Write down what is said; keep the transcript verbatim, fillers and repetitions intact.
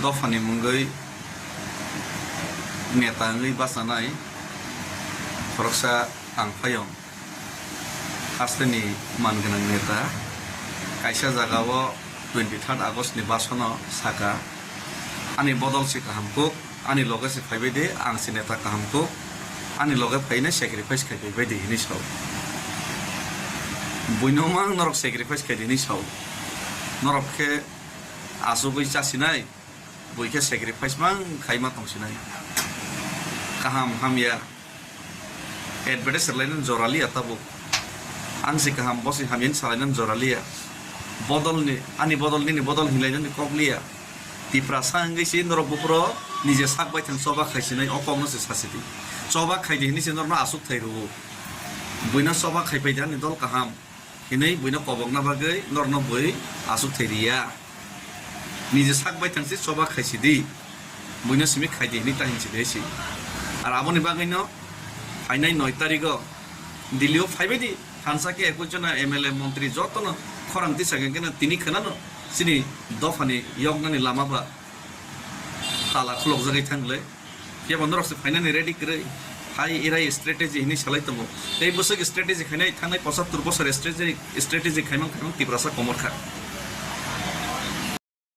Dophani mungwi neta wngwi bachanai khoroksa ang phaiyong. Hasteni man gwnang neta kaisa jagao twenty third August ni basono saka, "Ani bodol se kaham kuk, ani loge se phaibai di, ang se neta kaham kuk, ani loge phaina sacrifice khai phaibai di," hinwi sao. Buino mang norok sacrifice khai di hinwi sao. Norok khe achugwi chasinai, bui khe sacrifice mang khaima tongsinai. Kaham hamya advertise rwlainani jora liya tabuk. Ang se kaham, bo se hamya hinwi salainani jora liya. Bodolni, ani bodol nini bodol hinlainani kok liya. Tiprasa wngwi se norok buphuro nije sak baithang choba khaisinai, o kokno se sasidi. Choba khaidi hinwi se norokno achuk thai rwo. Buino choba khaipai di ani dol kaham hinwi buino kobokna bagwi norokno bui achuk thai riya. Nije sak baithang se choba khaisidi. Buino simi khaidi hinwi ta hinwi si de si. Ar aboni bagwino phainai noi tarigo Delhi o phaibai di. Thansa khe ekwis jona M L A, montri jotono khorang tisa khe keno tini khwnano chini dophani yoknani lama ba tala khulokjagwi thangle. Phiya bo norok se phainani ready kwrwi. Hai irai strategy hinwi salai tongo. Tei bwswk strategy khainai thangnai pochattor bosor strategy, strategy khaimang khaimang Tiprasa komor kha.